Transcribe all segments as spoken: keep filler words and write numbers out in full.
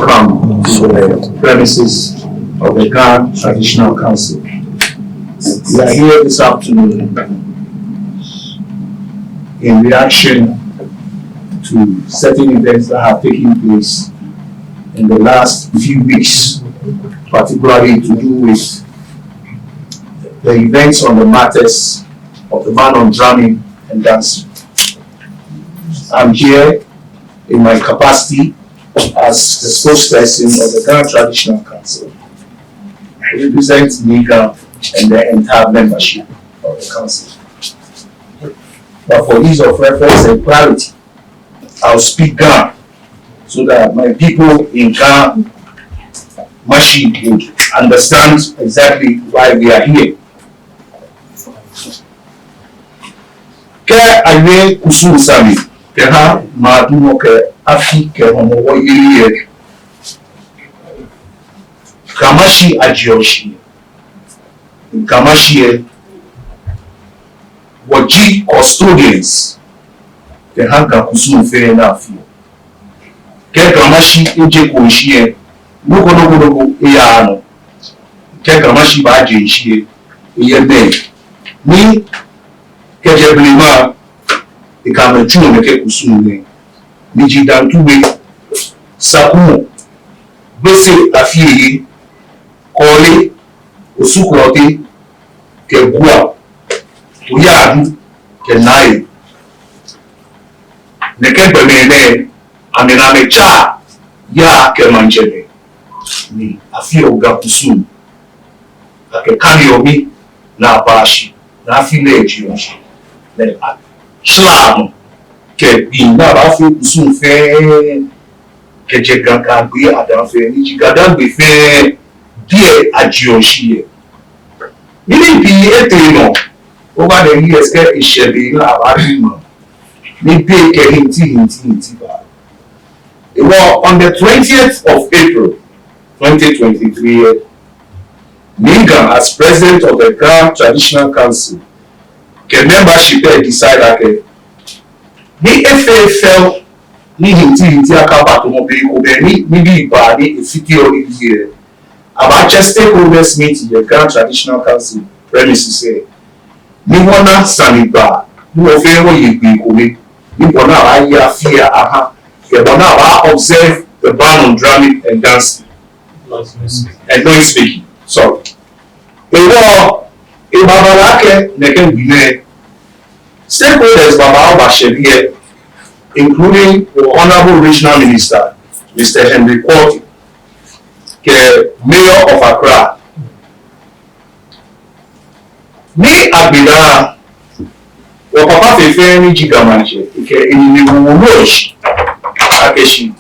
Come to the premises of the Ga Traditional Council. We are here this afternoon in reaction to certain events that have taken place in the last few weeks, particularly to do with the events on the matters of the ban on drumming and dancing. I'm here in my capacity as the spokesperson of the Ga Traditional Council. I represent Nii Ga and the entire membership of the council. But for ease of reference and clarity, I'll speak Ga so that my people in Ga Mashi would understand exactly why we are here. Kɛ awie kusum sane kɛha maŋ dumɔ kɛ afi kɛ Hɔmɔwɔ yeli lɛ, Ga Mashi ajieɔ shi. Ga Mashi lɛ, wɔji custodians kɛha Ga kusum fɛɛ ni afeɔ. Kɛ Ga Mashi ejeko shishi lɛ, nɔ ko nɔ ko nɔ ko eyaaa nɔ. Kɛ Ga Mashi baaje shishi lɛ, eyɛ mɛi ni kɛjɛ blema lɛ, ekɛ amɛ tsuɔ nɛkɛ kusum nɛɛ. Ni ji Dantu We, Sakumɔ, Gbese Afiyeye, Kɔɔle, Osu Klɔte, kɛ Gua, Oyaadu, kɛ Nae. Nɛkɛ gbɔmɛi nɛɛ, amɛnaa amɛtsaa yaa kɛ maŋtsɛmɛi, ni afeɔ Ga kusum. Akɛkaneɔ mli ni abaa shi, ni afi lɛ jieɔ shi. Ni atsɔɔ nɔ kɛ gbii ni abaafee kusum fɛɛ kɛjɛ Ga kɛyagbe Ga-Dangme fɛɛ, ni ji Ga-Dangme fɛɛ, biɛ ajieɔ shi yɛ. Nibii pii etee nɔ over the years kɛ eshɛ be ni abaadi maŋ, ni be kɛ hinti hinti hinti ba. Hewɔ on the twentieth of April twenty twenty-three lɛ, Nii Ga as president of the Ga Traditional Council kɛ membership lɛ decide akɛ ni efee fɛo ni hinti hinti akaba tamɔ be ko be ni nibii baa ni efiteɔ nibii lɛ, abaatsɛ stakeholders meeting yɛ Ga Traditional Council premises lɛ, ni wɔna sanegbaa, ni wɔ fɛɛ wɔye gbee kome, ni bɔ ni abaaye afi lɛ aha, kɛ bɔ ni abaa observe the ban on drumming and dancing and noise making. Sorry. Hewɔ, ebaba lɛ akɛ nɛkɛ gbi nɛɛ, stakeholders babaoo bashɛ biɛ, including Honourable Regional Minister, Mister Henry Quartey, kɛ Mayor of Accra. Ni agbɛnɛ, wɔ papa fɛɛ ni ji Ga Maŋtsɛ, ekɛ enine wo wolo lɛ shi akɛ shi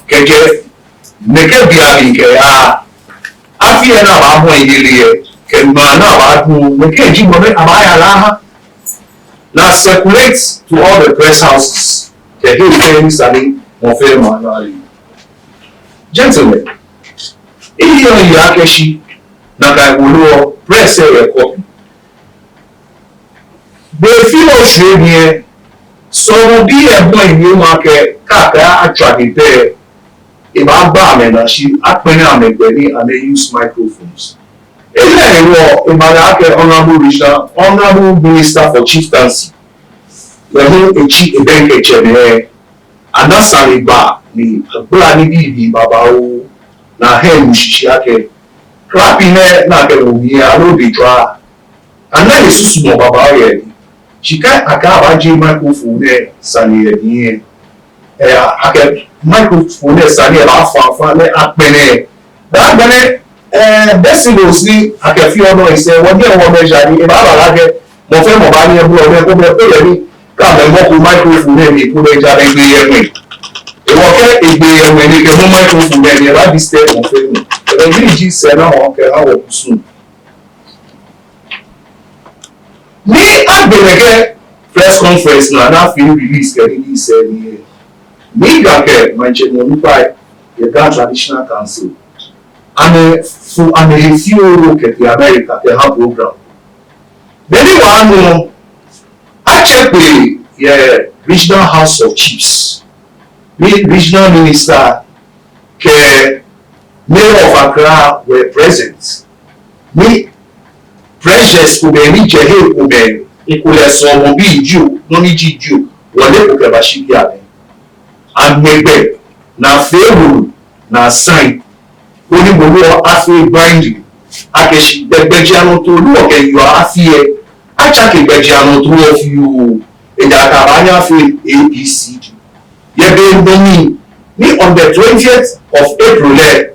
kɛjɛ nɛkɛ be lɛ mli kɛya afi lɛ ni abaamɔ yeli lɛ, kɛ ŋmaa ni abaadu, nɛkɛ ji bɔ ni abaaya lɛ aha. Ni a circulate to all the press houses, kɛ he fɛɛ ni esa ni mɔ fɛɛ mɔ ana ale. Gentlemen, eyi yɔɔ akɛ shi nakai wolo lɛ, press lɛ yɛ copy. Be fɛɛ ni oshwie biɛ, sɔlemɔ bii lɛ bɔ ni amɛkɛɛ akɛ atswa ni pɛ, ebaagba amɛnaa shi, akpɛlɛ amɛgbɛ ni amɛ use microphones. Enɛ hewɔ, ebana akɛ Honourable Richard, Honourable Minister for Chieftaincy, lɛ hu etsi ebɛŋkɛ tsɛmɛi, ana sanegbaa ni agbala nibii babaoo, ni ahã enu shishi akɛ, clapping nɛɛ ni akɛwo mli lɛ, aloo be tswaa. Ana esusumɔ babaoo yɛ mli. Shi kɛ akɛɛ abaajie microphone nɛɛ sane yɛ mli lɛ, eh, akɛ microphone nɛɛ sane lɛ baafa afa lɛ akpɛlɛ. Daa agbɛnɛ, eh, decibels ni akɛfeɔ noise lɛ, wɔnyɛŋ wɔ measure ni, ebaaba lɛ akɛ mɔ fɛɛ mɔ baanyɛ ebolɔ, mɔ ko mɔ ko yɛ mli, kɛ amɛŋmɔko microphone nɛɛ mli po lɛ, ejaakɛ egbee yɛ ŋwɛi. Hewɔ kɛ egbee yɛ ŋwɛi ni ekɛŋmɔ microphone nɛɛ mli, ebaa disturb mɔ fɛɛ mɔ. Ebɛ ni ji sɛɛnamɔ kɛha wɔkusum. Ni agbɛnɛ kɛ press conference ni afee release kɛ nibii sɛɛ nɛɛ, Nii Ga kɛ maŋtsɛmɛi onukpai yɛ Ga Traditional Council, amɛfo amɛhe fioo kɛtee America kɛha program. Be ni wɔnu, atsɛ kpee yɛ Regional House of Chiefs, ni Regional Minister kɛ Mayor of Accra were present. Ni pressures komɛi ni jɛ he komɛi, ekolɛ sɔlemɔbii jio, nɔ ni ji jio, wɔleko kɛbashi biɛ nɛɛ. Amɛ gbɛ ni afee wolo ni asign, koni wolo lɛ afee binding, akɛ shi gbɛjianɔtoo ni wɔkɛ yeɔ afi lɛ, atsake gbɛjianɔtoo lɛ fioo, ejaakɛ abaanyɛ afee A B C D. Yɛ be nɔ mli ni on the twentieth of April lɛ,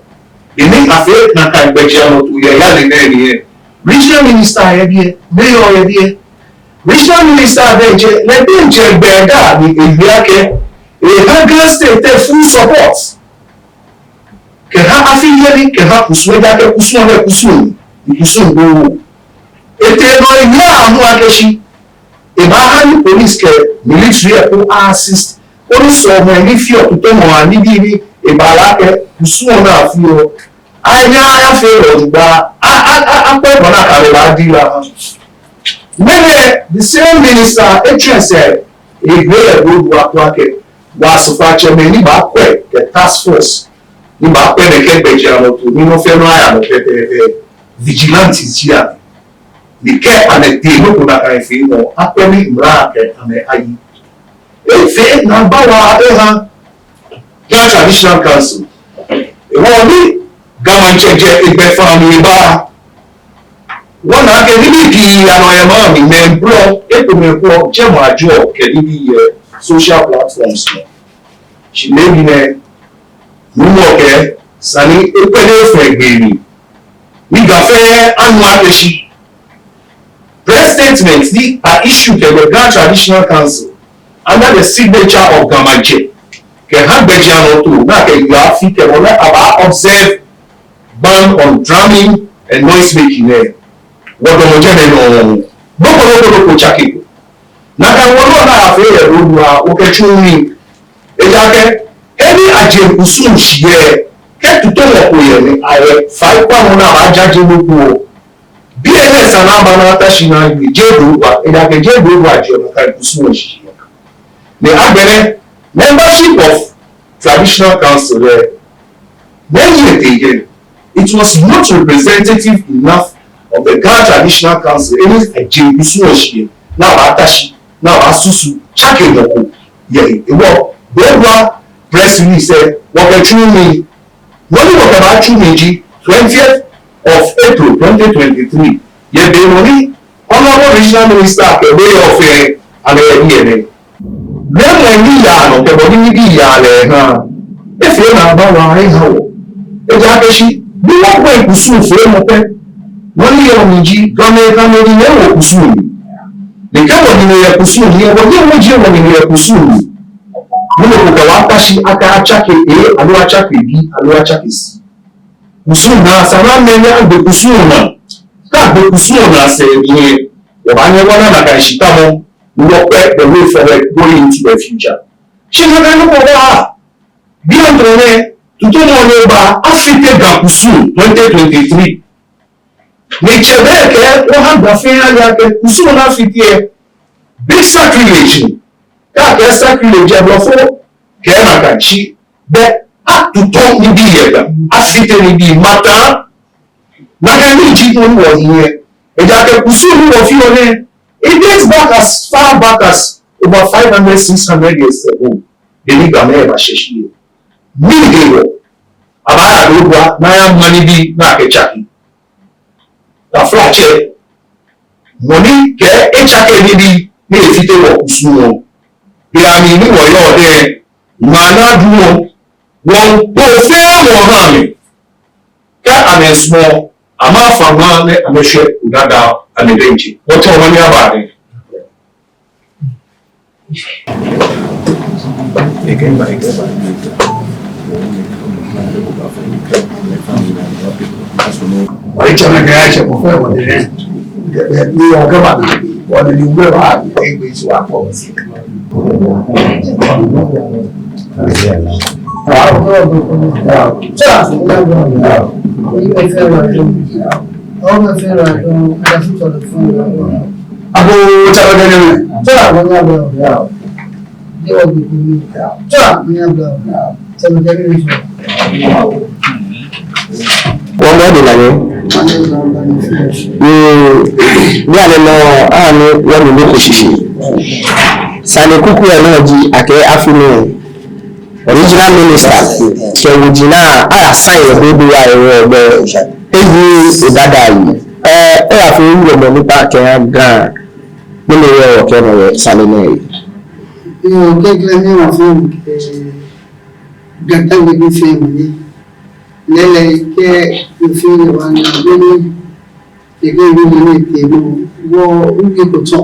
be ni afee nakai gbɛjianɔtoo yɛ yale nɛɛ mli lɛ, regional minister yɛ biɛ, mayor yɛ biɛ. Regional minister diɛŋtsɛ, lɛ diɛŋtsɛ egbɛ daa ni ewie akɛ, eha Ga State lɛ full support kɛha afi yeli kɛha kusum, ejaakɛ kusum lɛ kusum, kusum gbɔ. Etee nɔ ewie anu akɛ shi ebaaha ni police kɛ military lɛ eko a-assist, koni sɔlemɔi ni feɔ tutɔmɔ anii, nibii ni ebaala akɛ kusum lɛ naa feɔ, anyɛ ayafee lɛ jogbaŋŋ, a, a, a, akpɛ bɔ ni akɛ lɛ baadeal ahã. Mɛni, the same minister etsɛ sɛɛ, ewie yɛ Dodua ko akɛ, wɔsɔfɔtsɛmɛi ni baakwɛ kɛ task force ni baakwɛ nɛkɛ gbɛjianɔtoo ni nɔ fɛɛ nɔ aya nɔ pɛpɛɛpɛ, vigilantes ji amɛ. Ni kɛ amɛtee nɔ ko nakai feemɔ, akpɛ ni mla kɛ amɛ ayi. Efee naagba waa ehã Ga Traditional Council. Ehewɔ ni Ga Maŋtsɛ jɛ egbɛfaŋ mli eba, wɔna akɛ nibii pii yaa nɔ yɛ maŋ mli, mɛi blɔ, ekomɛi kwɔ, jɛmɔ ajɔɔ kɛ nibii yɛ social platforms nɔ. Shi leebi nɛɛ, Nuumo kɛɛ esa ni ekpɛlɛ efee gbɛ mli, ni Ga fɛɛ anu akɛ shi press statement ni a-issue kɛjɛ Ga Traditional Council under the signature of Ga Maŋtsɛ, kɛha gbɛjianɔtoo ni akɛ yeɔ afi kɛ mɔ ni abaa-observe ban on drumming and noise making lɛ, wɔdamɔ jɛmɛ nɔŋŋ. Nɔ ko nɔ ko nɔ ko tsakeko. Nakai wolo ni afee yɛ Dodua, wɔkɛtsu mli. Ejaakɛ, he ni aje kusum shishi yɛ, kɛ tutɔmɔ ko yɛ ni ayɛ faikpamɔ ni abaajaje nɔ ko, biɛ lɛ esa ni aba ni ata shi ni awie, jeee Dodua, ejaakɛ jeee Dodua jɛ nakai kusum shishi yɛ. Ni agbɛnɛ, membership of traditional council lɛ, mɛni etee jɛ, it was not representative enough of the Ga Traditional Council, he ni aje kusum shishi yɛ, ni abaata shi ni abaasusu tsakemɔ ko yɛ he. Ehewɔ Dodua press release lɛ, wɔkɛtsu mli. Nɔ ni wɔkɛbaatsu mli ji twentieth of April twenty twenty-three. Yɛ be nɔ ni Honourable Regional Minister kɛ mayor fɛɛ amɛyɛ biɛ nɛɛ. Mɛi ni yaa nɔ kɛ bɔ ni nibii yaa lɛ naa, efee naagba waa ehã wɔ. Ejaakɛ shi, ni wɔkwɛ kusum feemɔ pɛ, nɔ ni yɔɔ mli ji, Gamɛi, Gamɛi ni yɛ wɔ kusum mli. Ni kɛ wɔnyɛmimɛi yɛ kusum mli, wɔnyɛ wɔjie wɔnyɛmimɛi yɛ kusum mli. Mɔ ko kɛ wɔ ata shi akɛ atsake A aloo atsake B aloo atsake C. Kusum naa, esa ni amɛ ni agbe kusum naa. Kɛ agbe kusum naa sɛɛ mli lɛ, wɔbaanyɛ wɔna nakai shitamɔ, ni wɔkwɛ the way forward going into the future. Shi nakai nɔ ko baa. Bianɛ, tutɔmɔ ni ba, afite Ga kusum twenty twenty-three. Ni tsɛ be kɛ, wɔha Ga fɛɛ ale akɛ kusum ni afite lɛ, big sacrilege ni. Kɛ akɛɛ sacrilege lɛ, blɔfo kɛɛ nakai. Shi, bɛ atutɔ nibii yɛ Ga, afite nibii, mataa. Nakai ni ji nɔ ni wɔhiɛ. Ejaakɛ kusum ni wɔfeɔ nɛɛ, it dates back as far back as over five hundred, six hundred years ago. Be ni Gamɛi bashɛ shi lɛ. Mɛni hewɔ? Abaaya Dodua ni ayama nibii ni akɛtsake. Taflatsɛ, mɔ ni kɛɛ etsake nibii ni efite wɔ kusum lɛ. Be mli ni wɔyɔɔ nɛɛ, ŋmaa naa du wɔ, wɔmiikpa fɛɛ wɔha amɛ. Kɛ amɛsumɔ, amɛfa ŋmaa ni amɛshɛ Ogadaa amɛdiɛŋtsɛ. Wɔtsɛ wɔmami aba nɛɛ. Ɔyɛ tsɛmɛi kɛ atsɛ mɔ fɛɛ mɔ de nɛ. Ni ɔkɛ ba ni wɔde ni wulɛ ba egbe si wa kɔ si. Agoo, tsɛmɛi kɛ nyɛmɛi. Tsɛ, mɔ ni abla o. Yɛ wɔ bi kumi. Tsɛ, mɔ ni abla o. Tsɛmɛi kɛ nyɛmɛi. Wɔmiida bo shi. Ni, bianɛ nɔ, ani wɔnu nɔ ko shishi. Sane kuku lɛ nɔ ji akɛ afi nɛɛ, regional minister kɛ woji naa, aya sign yɛ Dodowa yɛ wɔ gbɛ. Eyi odada yi. Ɛɛ, eyafee wiemɔ ni kpa kɛha Ga. Mɛni hewɔ okɛ nɔ yɛ sane nɛɛ yi? Yoo, klɛŋklɛŋ ni wɔfee, ɛɛ, Ga Dangme bii fɛɛ mɔ ni. Lɛɛlɛŋ kɛ mifee lɛ wa na beni kɛkɛ wiemɔ nɛɛ tee nɔ, wɔ ubi ko tsɔ.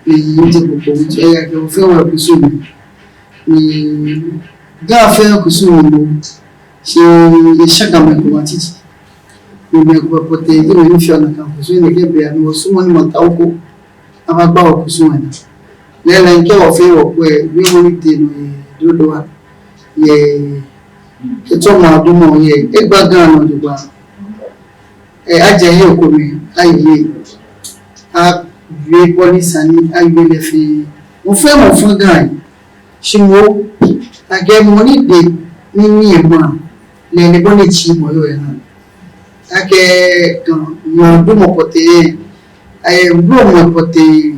Ni nje ko ko tsɔ ya kɛ wɔfee wɔ kusum. Ni Ga fɛɛ kusum mli, shi esha Gamɛi komɛi atiti. Ni mɛi komɛi pɔtɛɛ, ni mɛi ni feɔ nakai kusum nɛɛ kɛ be ni wɔsumɔɔ ni mɔ ta oko, abagba wɔ kusum lɛ naa. Lɛɛlɛŋ kɛ wɔfee wɔkwɛ, wiemɔ ni tee nɔ yɛ Dodowa, yɛ kɛtsɔ maŋ dumɔ yɛ, egba Ga nɔ jogbaŋŋ. Ɛɛ, ajɛ he komɛi, aye, awie bɔ ni sa ni awie lɛ fɛɛ. Mɔ fɛɛ mɔ fã Ga yi. Shi moŋ, akɛ mɔ ni de ni nyiɛ maŋ, lɛ ni bɔ ni etsĩ mɔ yɔɔ yɛ naa. Akɛ Ga maŋ dumɔ pɔtɛɛ, ayɛ wulɔmɛi pɔtɛɛ,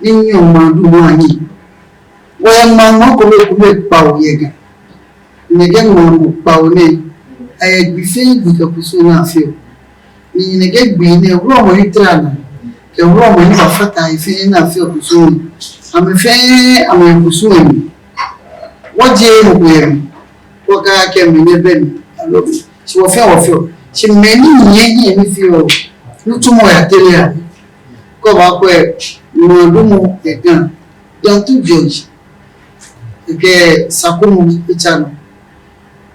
ni nyiɛ maŋ dumɔ anyiɛ. Wɔyɛ maŋ, maŋ komɛi, komɛi kpawo yɛ Ga. Nɛkɛ maŋ mɔ kpawo nɛɛ, ayɛ gbi fɛɛ gbi kɛ kusum ni afeɔ. Ni nɛkɛ gbii nɛɛ, wulɔmɛi ni tara naa, kɛ wulɔmɛi ni bafata he fɛɛ ni afeɔ kusum nɛɛ. Amɛ fɛɛ, amɛyɛ kusum lɛ mli. Wɔjeee mɔ ko yɛ mli. Wɔkakɛɛ mɛni bɛ mli, aloo mɛni. Shi wɔ fɛɛ wɔfeɔ. Shi mɛni nyiɛ hiɛ ni feɔ, nitsumɔ yatere a. Kɛ obaakwɛ, maŋ dumɔ yɛ Ga, Dantu George, kɛ Sakumɔ etsa nɔ.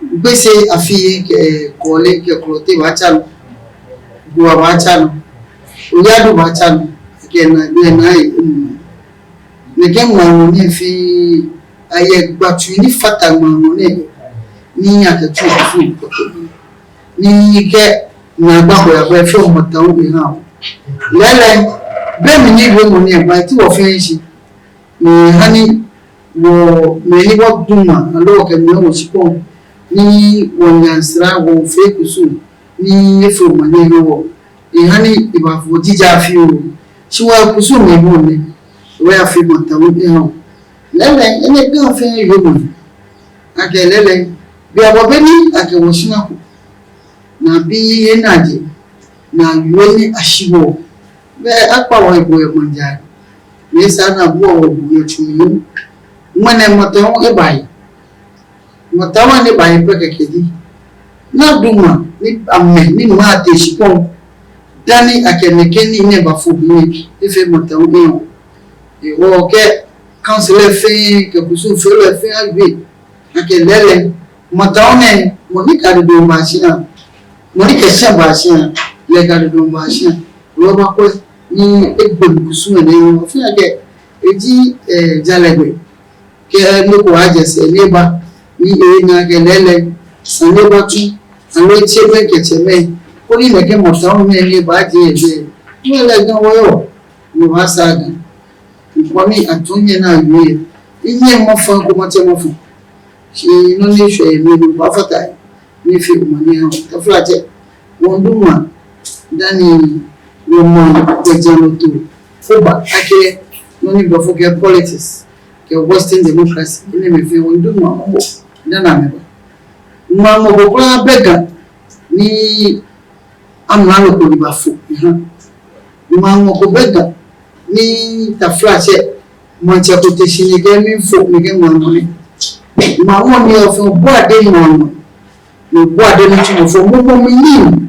Gbese Afie kɛ Kɔle kɛ Klɔte baatsa nɔ. Gua baatsa nɔ. Oyadu baatsa nɔ. Kɛ Naagbee, Naayi, mm. Nɛkɛ maŋ nɛɛ fɛɛ, ayɛ gbatsu ni fata maŋ nɛɛ. Ni akɛtsu afu. Ni kɛ naagba ko yagba fɛɛ, mɔ ta oko eha wɔ. Lɛɛlɛŋ, be mli ni wiemɔ nɛɛ ba, eti wɔ fɛɛ shi. Ni hani wɔ mɛi ni wɔdu maŋ, aloo wɔkɛ mɛi wo shikpɔŋ, ni wɔnyaa sra, wɔfee kusum, ni efee omanye eha wɔ. Ehani ebafo jija fioo. Shi wɔ kusum mli mɔ nɛɛ, wɔyafee matawo eha wɔ. Lɛɛlɛŋ, enɛ Ga fɛɛ yɔɔ mli. Akɛ lɛɛlɛŋ, bianɛ bɔ bɛ ni akɛ wɔ shia ko. Ni abi enɛ ajɛ, ni awie ni ashi wɔ. Bɛ akpa wɔ ebo yɛ maŋ jara. Ni esa ni abu wɔ bu yɛ tsu mli. Ŋmɛnɛ matawo ebaye. Matawo ni baye pɛ kɛkɛ ji, ni adumɔ ni amɛ ni mɔ ate shikpɔŋ dani akɛ nɛkɛ nii nɛɛ bafo mli, efee matawo eha wɔ. Ewɔ kɛ council lɛ fɛɛ, kɛ kusumfeelɔi lɛ fɛɛ awie akɛ lɛɛlɛŋ, matawo nɛɛ, mɔ ni kɛ dodoo baa shia, mɔ ni kɛ shia baa shia, lɛ kɛ dodoo baa shia. Wɔbaakwɛ ni egbe kusum nɛɛ, wɔfee akɛ eji, ɛɛ, jalɛ gbɛ. Kɛ nɔ ko ajɛ sɛɛ ni eba, ni ena akɛ lɛɛlɛŋ, sane ni ebatsu, aloo etsɛmɛi kɛ tsɛmɛi, koni nɛkɛ matawo nɛɛ ni ebaje yɛ jɛi. Ni lɛ Ga wɔyɔɔ, ni wɔsaa Ga. Ŋkɔ ni atsu nyɛ naa yɛ. Inyɛ mɔ fɛɛ ko matsɛ mɔ fɛɛ. Shi nɔ ni eshwɛ yɛ mli lɛ, obaafata he. Ni efee omanye eha wɔ. Taflatsɛ, wɔdu maŋ dani wɔmaŋ gbɛjianɔtoo ko ba, akɛ nɔ ni blɔfo kɛɛ politics, kɛ Western democracy, enɛɛmɛi fɛɛ wɔdu maŋ mɔ dani amɛba. Maŋ mɔ ko kwraa bɛ Ga ni amralo ko ni bafo eha. Maŋ mɔ ko bɛ Ga ni taflatsɛ, maŋtsɛ ko te shi ni ekɛɛ miifo, ni ekɛɛ maŋ mɔ nɛ. Maŋ mɔ ni ofo bɔ ade ni maŋ mɔ. Ni bɔ ade ni tsu mɔ fo mɔ mɔ mli ni.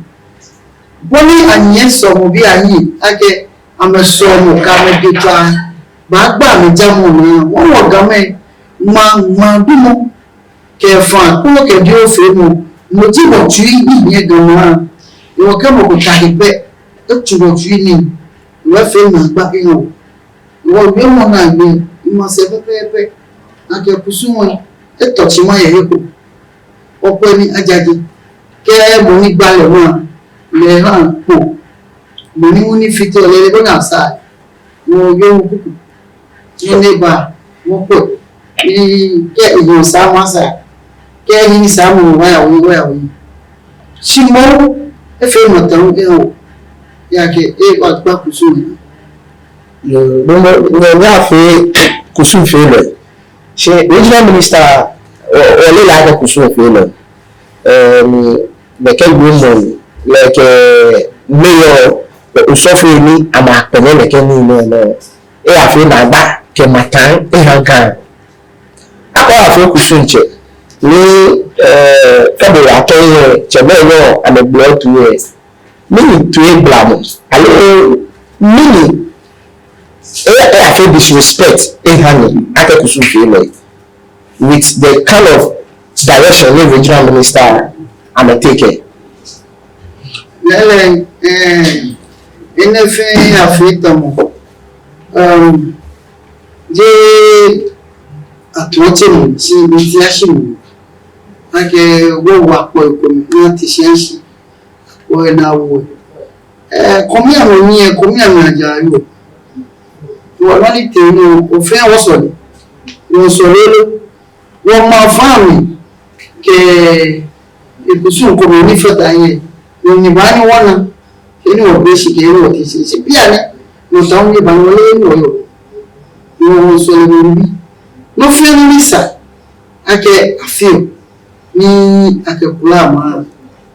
Bɔ ni anyiɛ sɔɔmɔ bii anyiɛ, akɛ amɛsɔɔmɔ kɛ amɛdɛŋ tsa. Baagba amɛjamɔ naa, wɔ wɔ Gamɛi, maŋ, maŋ dumɔ. Kɛ faa, kpoo kɛ dioo feemɔ, no ji wɔtsui ni hiɛ Ga naa. Ewɔ kɛ mɔ ko ta he pɛ, etsu wɔtsui nii, wɔfee naagba eha wɔ. Ewɔ wiemɔ naa yɛ, ni masɛɛ pɛpɛɛpɛ, akɛ kusum lɛ, etɔ tsi ma yɛ he ko. Okwɛ ni ajaje, kɛ mɔ ni gba lɛ ma, lɛ ha kpo, mɔ ni mu ni fite lɛ, lɛ bɔ ni asaa, wɔyɛ wɔ kuku. Nɔ ni ba, wɔkwɛ. Ni kɛ enyɔ sa masa. Kɛ ehiɛ ni sa mɔ, wɔya wɔyi, wɔya wɔyi. Shi moŋ, efee mataŋ ewo. Ejaakɛ, ebaagba kusum lɛ. Yoo, momo, nyɛ, nyɛfee kusumfeelɔ. Shi regional minister, o, ole lɛ akɛ kusumfeelɔ. Ɛɛ, ni, nɛkɛ wiemɔ, nɛkɛ mayor, osɔfoi ni amɛkpɛlɛ nɛkɛ nii nɛɛ nɔ. Eyafee naagba kɛ mataŋ eha Ga. Akɛ afee kusum tsɛ. Ni, ɛɛ, kɛ bo yatɔ yɛ, tsɛmɛi nɔ, amɛgblɔ toi yɛ. Mɛni toi gblamɔ? Aloo mɛni? Ɛ, eyafee disrespect eha nyɛ akɛ kusumfeelɔi with the kind of direction ni regional minister amɛtake. Lɛɛlɛŋ, ɛɛ, enɛ fɛɛ eyafee tamɔ, um, jeee atuatsemɔ, shi mitiashi mɔ. Akɛ wɔwo akpɔ ekomɛi ni ate shi ashi. Wɔyɛ naa wɔ. Ɛɛ, kɔmi amɛ nyiɛ, kɔmi amɛ ajaa yoo. Wɔ nɔ ni tee nɔ, ofɛɛ wɔsɔle. Wɔsɔle lolo. Wɔmaŋ faa mli. Kɛ ekusum komɛi ni fata he. Nɔ ni baa ni wɔna. Kɛ ni wɔbe shi kɛ ni wɔte shi. Shi bianɛ. Nɔ ta ni baa ni wɔle ni wɔyɔɔ. Wɔsɔle wɔbi. Nɔ fɛɛ nɔ ni sa. Akɛ afeɔ. Ni akɛ kula maŋ.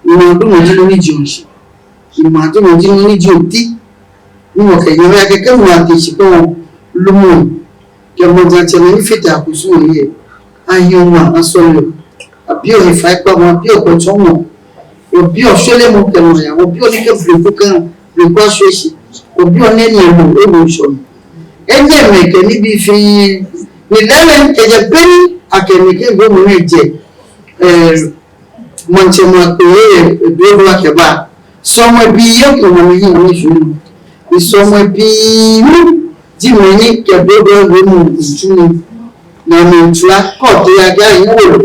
Ni maŋ dumɔ ji nɔ ni ji oshi. Ni maŋ dumɔ ji nɔ ni ji oti. Ni wɔkɛ nyɛmi akɛ kɛ maŋ te shi kpɔŋ lumɔ. Kɛ maŋ ja tsɛmɛi ni fata kusum lɛ. Ahiɛ maŋ asɔleɔ. Abiɔ he faikpamɔ, abiɔ kpɔtsɔɔmɔ. Wɔbiɔ shwelemɔ kɛ nɔyaa. Wɔbiɔ ni kɛ bleku kã, bleku ashwie shi. Wɔbiɔ nɛɛ ni emɔ, emɔ shɔmi. Enɛɛmɛi kɛ nibii fɛɛ. Ni lɛɛlɛŋ kɛjɛ be ni akɛ nɛkɛ gbɔmɔ nɛɛ jɛ. Ɛɛ, maŋtsɛmɛi akpee yɛ, ɛɛ, Dodoo kɛba. Sɔlemɔ bii yɛ kɛ mɔ ni hiɛ ni shwie. Ni sɔlemɔ bii hu ji mɛi ni kɛ Dodoo yɛ mɔ ntsu ni. Ni amɛntsua kɔɔti ya kɛ ayi wolo.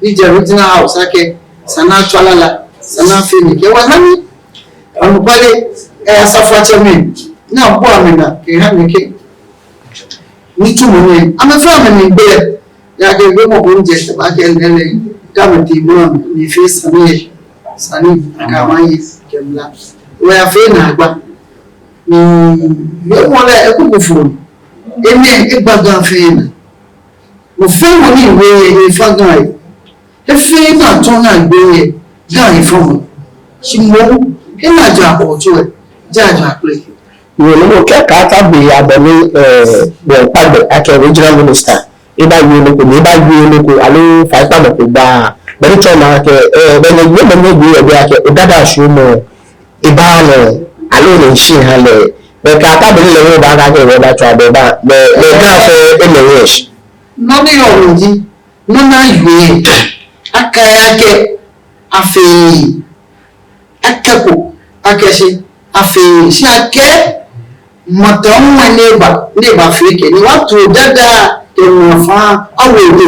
Ni jɛ regional house akɛ. Esa ni atswa lala. Esa ni afee nɛkɛ wa nani. Amɛkpale, ɛɛ, asafoiatsɛmɛi. Ni abu amɛnaa kɛha nɛkɛ. Nitsumɔ nɛɛ. Amɛfɛɛ amɛmiigbele. Ejaakɛ gbɔmɔ ko ŋjɛ, kɛba kɛ lɛɛlɛŋ, kɛ amɛtee mla mli, ni efee sane yɛ, sane, akɛ amɛye, kɛ mla. Wɔyafee naagba. Ni, wiemɔ lɛ, ekuku fo. Enɛ, egba Ga fɛɛ naa. Mɔ fɛɛ mɔ ni wie yɛ, efa Ga yɛ. Efee naa tɔ naa gbe yɛ, Ga yɛ fɔmɔ. Shi moŋ, enaa ja kɔɔtso yɛ, ja ja kple. Yoo, nɔ ko kɛ kaata be abɔ ni, ɛɛ, wɔkpa gbɛ akɛ regional minister. Ebaawie nɔ ko, ni ebaawie nɔ ko, aloo faikpamɔ ko ba. Bɛ ni tsɔɔ ma akɛ, ɛɛ, bɛ ni, ni bɛ ni gbe yɛ bɛ akɛ, Odada shwɛmɔ, ebaa nɔ, aloo ni shi ha lɛ. Bɛ kaata be ni lɛ wɔbaakɛɛ akɛ, wɔbaatswa bɛ ba, bɛ, bɛ Ga fɛɛ, emɛ yɛ shi. Nɔ ni yɔɔ mli ji, nɔ ni awie, akɛɛ akɛ, afee, akɛko, akɛ shi, afee, shi akɛ, mataŋ ŋwɛi ni eba, ni ebafee kɛ, ni wɔto Odada kɛ Ŋmafaa awo do.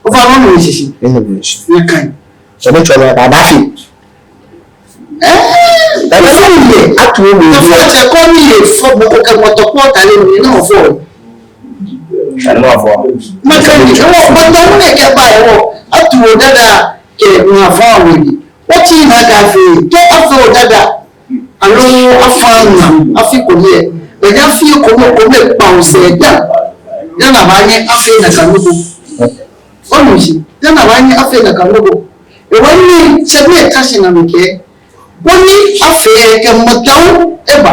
Ofainɛ, onu shishi? Onu shishi. Nakai. Sɔ ni tsɔɔ lɛ, abafee. Ɛɛ, ɛɛ, ɛɛ, ato wo. Taflatsɛ, koni efɔ bo, okɛ mɔtɔ kpɔ tale mi, ni ofɔ. Ɛɛ, ni ofɔ. Nakai, ɛɛ, wɔ, mataŋ ŋwɛi kɛba, ɛɛ, wɔ, ato Odada kɛ Ŋmafaa awo do. Wɔtsi naa akɛ afee, kɛ afee Odada, aloo afã naa, afi kome yɛ. Bɛ ni afi kome, kome kpaŋ sɛɛ da. Dani abaanyɛ afee nakai nɔ ko. Onu shishi, dani abaanyɛ afee nakai nɔ ko. Ewa ni, tsɛ ni eka shi nɔ mi kɛ. Bɔ ni afee kɛ mataŋ eba.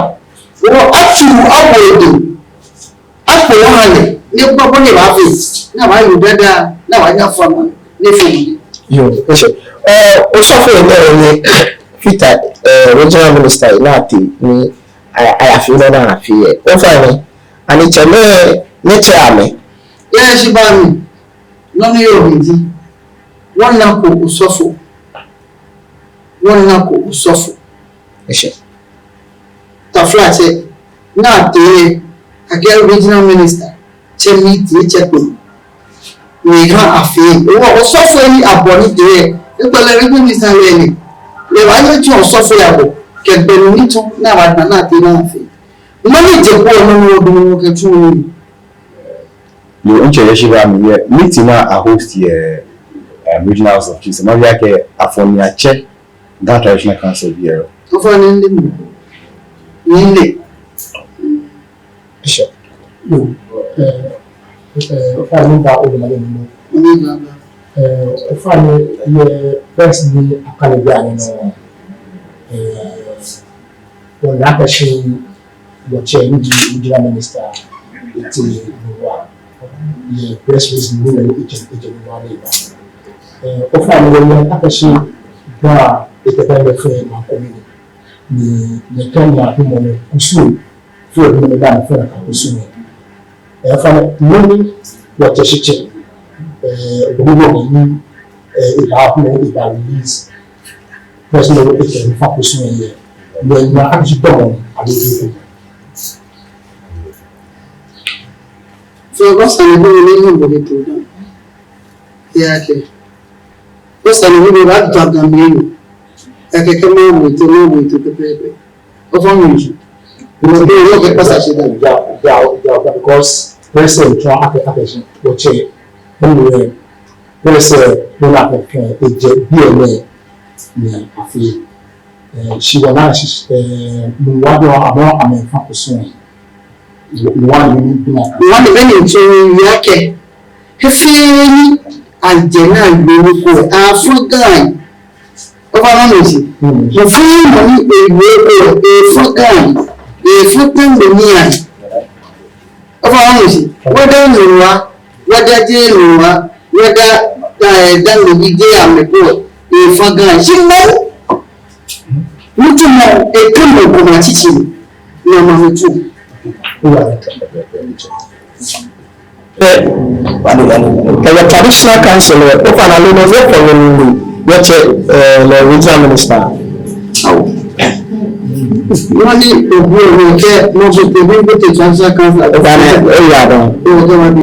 Wɔ ato awo do. Akpɔ wɔha lɛ, ni ekpɔ bɔ ni ebaafee, ni abaaye Odada, ni abaanyɛ afã naa, ni efee nii. Yoo, ese. Ɛɛ, osɔfo lɛ ni fata, ɛɛ, regional minister lɛ atee, ni a, ayafee nɔ ni afee lɛ. Ofainɛ, ani tsɛmɛi, ni tsɛ amɛ. Yɛ shi ba mi, nɔ ni yɔɔ mli ji, wɔnako osɔfo. Wɔnako osɔfo. Ese. Taflatsɛ, ni atee, akɛ regional minister, tsɛ mi tee tsɛ kpo. Ni eha afee. Ewɔ osɔfo ni abɔ ni tee, ekpɛlɛ regional minister lɛ ni. Lɛ baanyɛ tsɛ osɔfo lɛ abɔ, kɛ gbɛ ni tɔ, ni abaana ni atee ni afee. Nɔ ni je kpo nɔ ni wɔdu nɔ kɛ tsu nɔ ni. Yoo, ntsɛ yɛ shi ba mi yɛ, meeting ni a host yɛ um, Regional House of Chiefs, mabi akɛ afɔ ni atsɛ Ga Traditional Council biɛ. Ofainɛ, mile. Mile. Bishop. Yoo, eh, eh, ofainɛ, miiba ole male nɔ. Miiba. Eh, ofainɛ, yɛ press ni akane bianɛ nɔ, eh, wɔna akɛ shi wɔtsɛ ni ji Regional Minister etee Nungua. Yɛ press release ni lɛ, ejɛ, ejɛ Nungua ni eba. Eh, ofainɛ, wɔle akɛ shi Ga etɛ bɛ fɛɛ maŋ ko mli. Ni, ni kɛ ni abi mɔ nɛɛ kusum, fɛɛ bi mɔ nɛɛ daa ni fɛɛ nakai kusum. Eh, ofainɛ, nɔ ni wɔtsɛ shitsɛ, eh, gbogbo ni, eh, eba, eba release. Press release ni ekɛ mifa kusum yɛ. Ni, ni akɛ shi tɔmɔ, aloo. Fɛɛ bɔ sane bi ni, ni, ni bo ni to da. Ya kɛ. Bɔ sane bi ni, ba to da mi yo. Ya kɛ kɛ maŋ mli tɛ, maŋ mli tɛ pɛpɛɛpɛ. Ofainɛ, nɔ ni, nɔ ni kɛ pasa shi da. Ja, ja, ja, because press release tsɔɔ akɛ, akɛ shi wɔtsɛ, anyway, press release ni akɛ, eh, ejɛ biɛ nɛɛ ni afee. Eh, shi wɔna shi, eh, Nungua dɔ, amɛ, amɛfa kusum. Nungua ni, ni, ni, Nungua ni bɛ ni tsɔ ni ya kɛ. He fɛɛ ni ajɛ naa yɔɔ ko, afɔ Ga. Ofainɛ, nɔ ni ji. Mm. Mɔ fɛɛ mɔ ni eyɔɔ ko, efɔ Ga. Efɔ Ga ni ya. Ofainɛ, nɔ ni ji. Whether Nungua, whether jeee Nungua, whether, eh, Dangme bi jeee amɛ ko, efɔ Ga. Shi mɔ, mutumɔ, ekɛ mɔ ko ma tsitsi, na ma mutu. Eh, wani, wani. Eh, yɛ Traditional Council, eh, ofainɛ, lɛ nɔ ni fɔ nɔ ni, wɔtsɛ, eh, lɛ Regional Minister. Awo. Nɔ ni obu, obu kɛ, nɔ ni obu, obu kɛ Traditional Council. Ofainɛ, eh, ya da. Ofainɛ, wani.